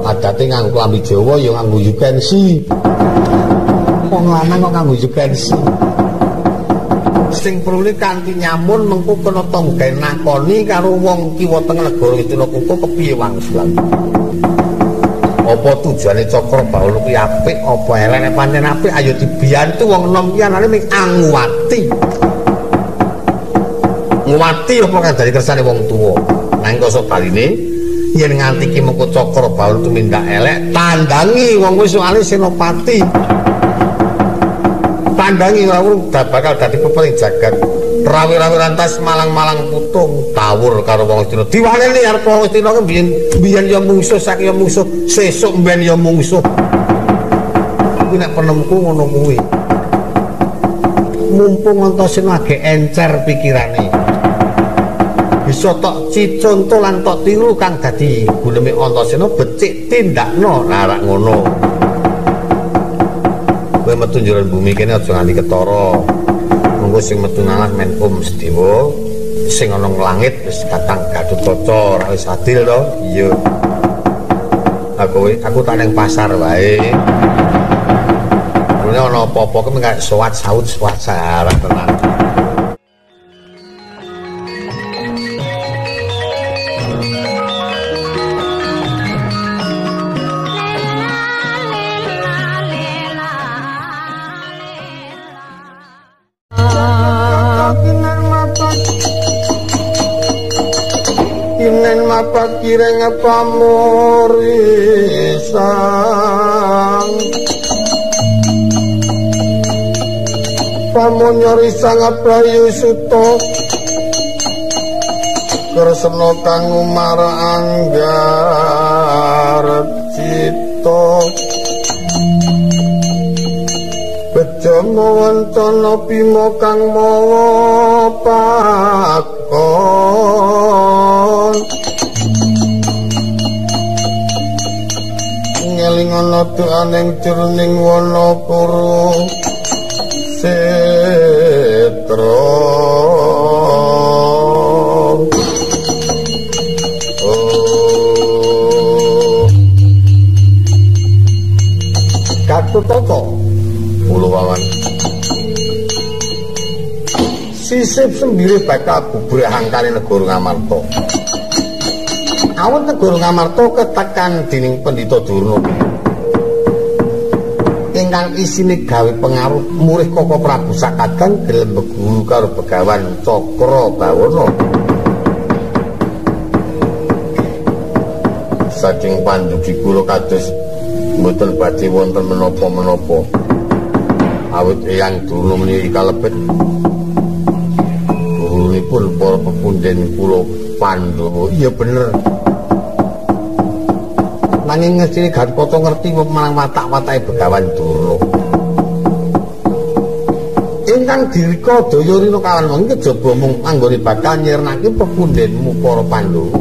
Adate nganggo klambi Jawa ya nganggo yukensi. Wong lanang kok nganggo yukensi. Sing perlu kanthi nyamun mengko kena tanggae nakoni karo wong kiwa tengah negara Istina Kuku kepiye wangsulan. Apa tujuane Cakra Bawana kuwi apik apa elek? Nek pancen apik ayo dibiyantu wong enom ki anane mung anguwati. Nguwati apa kang dadi kersane wong tuwa. Nanging kaya baline yen nganti ki mengko Cakra Bawana tumindak elek, tandangi wong kuwi soalé senopati. Tandangi ora bakal dadi pepeling jagat. Rawi-rawi rantas malang-malang putung tawur karo wong Astina. Diwaneni arep wong Astina ki biyen biyen ya mungsuh, saiki ya mungsuh, sesuk mben ya mungsuh. Kuwi nek penemku ngono kuwi. Mumpung Antasena lagi encer pikirane. Bisa tok ciconto lan tok tiru kang dadi guneme Antasena becik tindakno larak ngono. Kowe metu njuran bumi kene aja nganti ketara. Mengko sing metu ngalah men Om Sedewa, sing ana langit wis Kakang Gatotkaca, ora wis adil to? Iya. Aku tak ning pasar wae. Mene ana apa-apa ki mengko soat saut soat sarah tenan. Kireng pamurisang pamunyorisang Prayu Suta Kresna kang umar anggar cita bejo mawancana bima kang mawa pakon ngelingono doaning jroning wana kuru setra. Gatotkaca Pulawawan sisip sembire bakal bubrah angkane negara Ngamarta. Awet negara Ngamarta ketekan dening Pendhita Durna ingkang isine gawe pengaruh murih Koko Prabu Sakadang gelem beguru karo Begawan Cakra Bawana. Saking pandugi kula kados mboten badhe wonten menapa-menapa. Awit Eyang Durna menika kalebet gurunipun para pepundhen kula Pandhawa. Iya bener. Nanging ngestine Gatotkaca ngerti marang watak-watake Begawan Durna. Ingkang dirika daya rina kawan wengi kejaba mung anggone bakal nyirnake pepundhenmu para Pandhawa.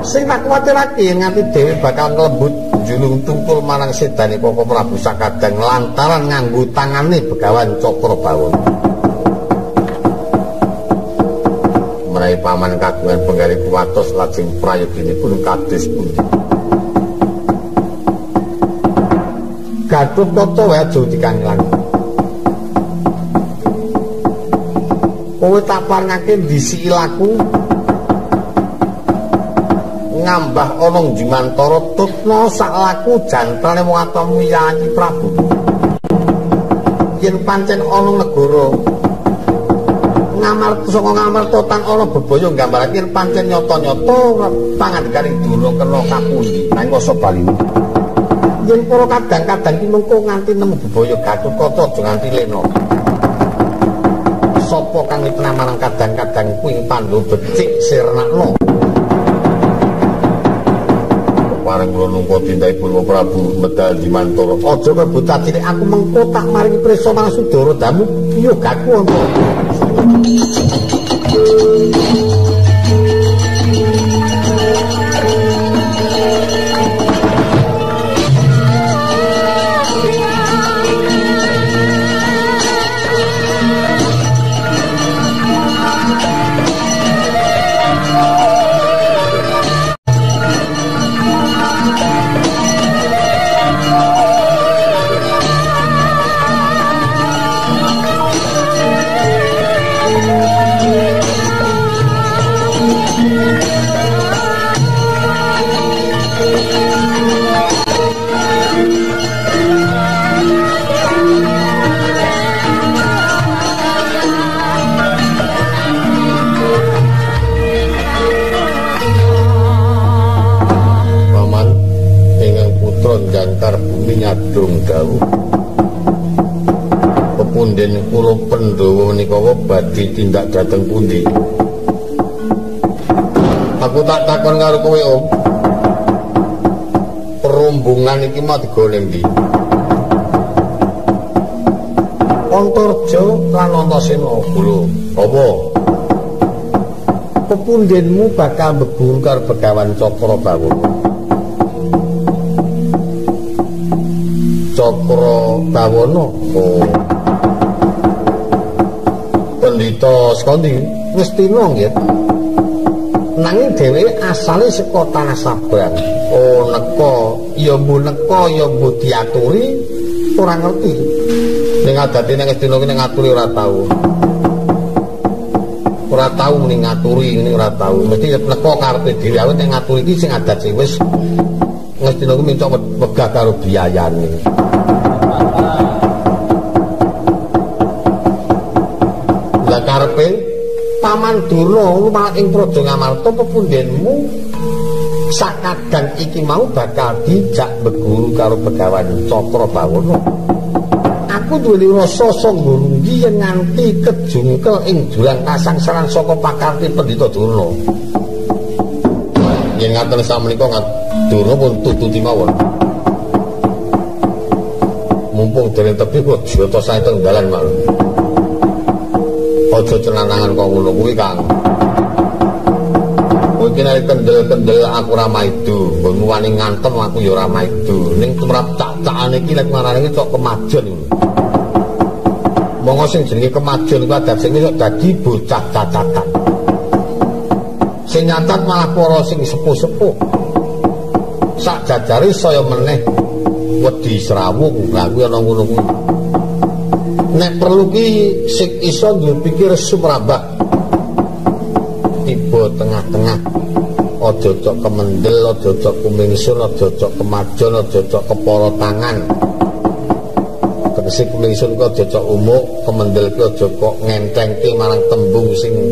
Sing tak kuwatirake nganti dhewe bakal nglembut njulung tungkul marang sedane Koko Prabu Sakadang lantaran nganggo tangane Begawan Cakra Bawana. Menawi paman kagungan penggalih kuwatos lajeng prayoginipun kados pundi. Gatotkaca wae aja dikangelan. Kowe tak parengake ndisiki laku ngambah ana Jumantara tutna sak laku jantrane wong atomu Yayi Prabu. Yen pancen ana negara Ngamarta saka Ngamarta tan ana bebaya nggambarake yen pancen nyata-nyata pangandikaning Durna kena kapundi nanging asa baline. Yen para kadang-kadang ki mengko nganti nemu bebaya Gatotkaca aja nganti lena. Sapa kang mitnah marang kadang-kadang kuwi Pandhawa becik sirnakno. Pareng kula nungka tindakipun Prabu medal Jimantara. Aja kowe bocah cilik aku mengko tak maringi prisa marang Sudara Damu yogaku ana. Gatotkaca njangkar bumi nyadong dawuh. Pepunden kula Pandhawa menika badhe tindak dhateng pundi? Aku tak takon karo kowe, Om. Rombongan iki mau digawa ning ndi? Antarja lan Antasena lho. Apa? Pepundenmu bakal mbeburu karo Begawan Cakra Bawana. Cakra Bawana. Oh. Pendhita saka ndi? Ngastina nggih. Nanging dheweke asale saka tanah Sabrang. Oh, neka, ya mbuh neka ya mbuh diaturi ora ngerti. Ning adate ning Ngastina ki ning ngaturi ora tau. Ora tau ning ngaturi ngene ora tau. Mesti neka karepe dhewe awit ning ngaturi iki sing adat sing wis Ngastina ku minta wegah karo biayane. Lah karepe Paman Durna lumalah ing Praja Ngamarta pepundenmu sakadang iki mau bakal dijak beguru karo Begawan Cakra Bawana. Aku duweni rasa sangga runggi yen nganti kejungkel ing jurang kasangsaran saka pakarti Pendhita Durna. Yen ngaten samenika Durna pun tututi mawon. Mumpung dereng tebih kok jata sae teng dalan malih. Aja cenanangan kok ngono kuwi, Kang. Kowe iki nek kendel-kendel aku ora maido, nggonmu wani ngantem aku ya ora maido. Ning tumrap cak-cakane iki lek marane iki cok kemajon ngono. Monggo sing jenenge kemajon kuwi adat sing iso dadi bocah cacatan. Sing nyatat malah para sing sepuh-sepuh. Sak jajare saya meneh wedi srawung, lha kuwi ana ngono kuwi. Nek perlu ki sing iso duwe pikir sumrambah. Tiba tengah-tengah. Aja cok kemendel, aja cok kumingsun, aja cok kemajon, aja cok kepara tangan. Tegese kumingsun ku aja cok umuk, kemendel ku aja kok ngentengke marang tembung sing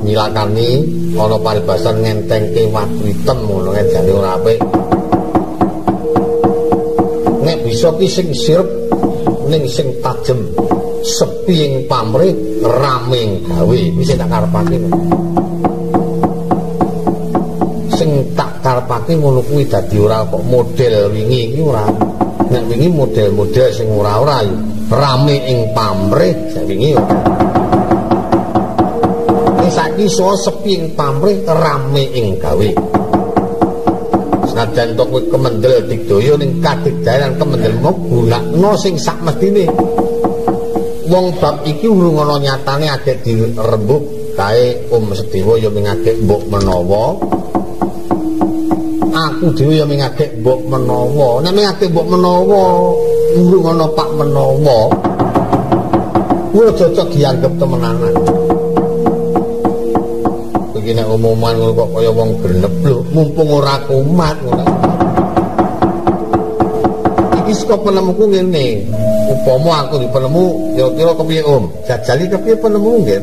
nyilakani, ana paribasan ngentengke watu item ngono jane ora apik. Nek bisa ki sing sirep ning sing tajem, sepi ing pamrih, rame ing gawe. Wis tak karepake. Sing tak karepake ngono kuwi dadi ora kok model wingi iki ora. Nek wingi model-model sing ora-ora rame ing pamrih sing wingi ora. Ning saiki iso sepi ing pamrih, rame ing gawe. Senajan to kowe kemendel digdaya ning kadigdayan kemendel mau gunakno sing sak mestine. Wong bab iki urung ana nyatane agek dirembug kae Om Sedewa ya ming agek mbok menawa. Aku dhewe ya ming agek mbok menawa. Nek ming agek mbok menawa urung ana pak menawa. Kuwi cocok dianggep temenanan. Iki nek omongan ngono kok kaya wong grenep lho, mumpung ora kumat ngono. Iki saka penemuku ngene. Upama aku dipenemu kira-kira kepiye Om? Jajali kepiye penemu nggih?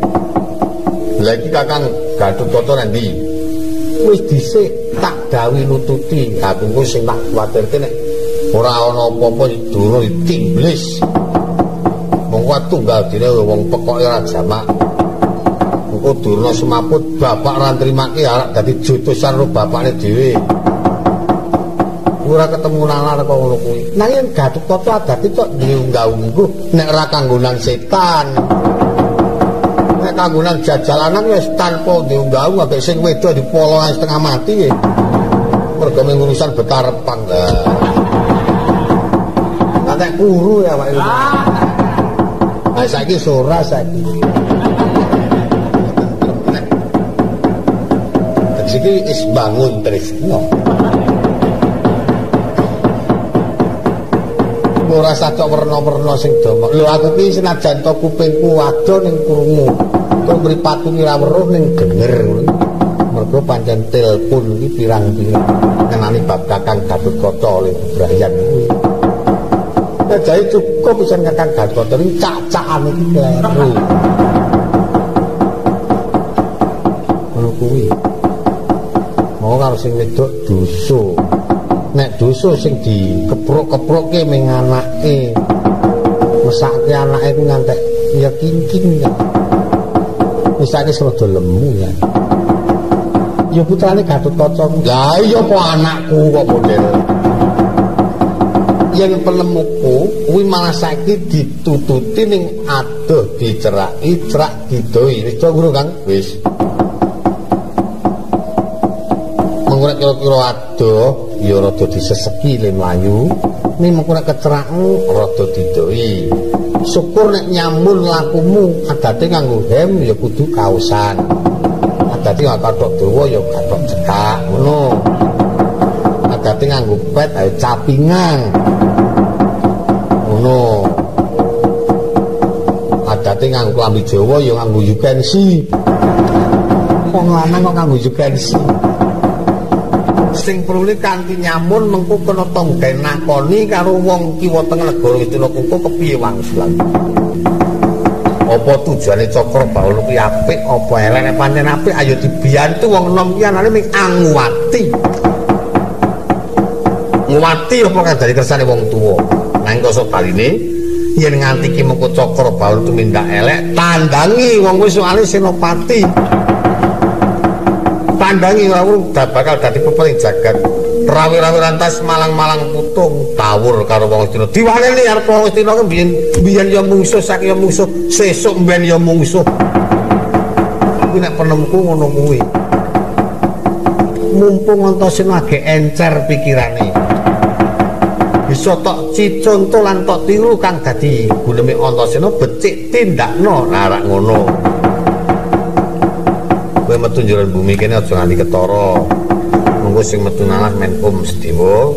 Lha iki Kakang Gatotkaca nang ndi? Wis dhisik tak dawuhi nututi, aku engko sing tak kuwatirke nek ora ana apa-apa durung ditimblis. Monggo tunggal dene wong pekoke ora jamak. Engko Durna semaput bapak ora nrimake arep dadi jotosan karo bapakne dhewe. Ora ketemu nalar kok ngono kuwi. Nanging Gatotkaca adate kok duwe unggah-ungguh nek ora kanggonan setan. Nek kanggonan jajalanan wis tanpa diunggah-ungguh ambek sing wedok dipolongan setengah mati. Mergo mung urusan bekarepang lah. Nek kuru ya awake. Nah saiki ora saiki. Iki wis bangun tresna. Ora sacok werna-werna sing domok. Lho aku ki senajan to kupingku ado ning krungu. Tur mripatku ki ora weruh ning denger ngono. Mergo pancen telepon iki pirang-pirang ngenani bab Kakang Gatotkaca oleh Brayan kuwi. Jae cukup pisan Kakang Gatotkaca iki cak-cakane iki kleru. Ngono kuwi. Mau karo sing wedok dosa. Nek dosa sing dikepruk-keprukke ming anake. Mesake anake ku ngantek ya kingking ya. Mesake rada lemu ya. Ya putrane Gatotkaca. Lah iya apa anakku kok model. Yen penemuku kuwi malah saiki ditututi ning adoh diceraki, cerak didoi. Wis to guru Kang? Wis. Mengko nek kira-kira adoh ya rada diseseki le mlayu, ning mengko nek keceraken rada didoi. Syukur nek nyamun lakumu adate nganggo hem ya kudu kaosan. Adate kathok dawa ya kathok cekak ngono. Adate nganggo pet ayo capingan. Ngono. Adate nganggo klambi Jawa ya nganggo yukensi. Wong lanang kok nganggo yukensi. Sing perlu kanthi nyamun mengko kena tanggae nakoni karo wong kiwa tengah negara Wistina Kuku kepiye wangsulan. Apa tujuane Cakrabawana kuwi apik apa elek? Nek pancen apik ayo dibiyantu wong enom ki anane ming anguwati. Nguwati apa kang dadi kersane wong tuwa. Nanging kasa baline yen nganti ki mengko Cakrabawana tumindak elek tandangi wong kuwi soalé senopati. Tandangi ora bakal dadi pepeling jagat. Rawi-rawi rantas malang-malang putung tawur karo wong Astina. Diwaleni arep wong Astina ki biyen biyen ya mungsuh, saiki ya mungsuh, sesuk mben ya mungsuh. Kuwi nek penemku ngono kuwi. Mumpung Antasena agek encer pikirane. Bisa tok ciconto lan tok tiru kang dadi guneme Antasena becik tindakno rak ngono. Kowe metu njuran bumi kene aja nganti ketara. Mengko sing metu nalah men Om Sedewa,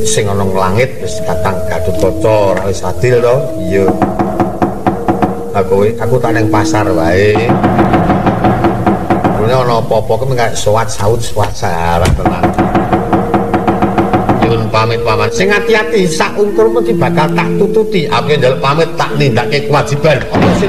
sing ana langit wis Kakang Gatotkaca, ora wis adil to? Iya. Lah kowe aku tak nang pasar wae. Rene ana apa-apa ki mengko sowat saut sowat sarah tenan. Nyuwun pamit paman. Sing ati-ati sak ungkur mesti bakal tak tututi. Aku njaluk pamit tak nindakake kewajiban. Apa sing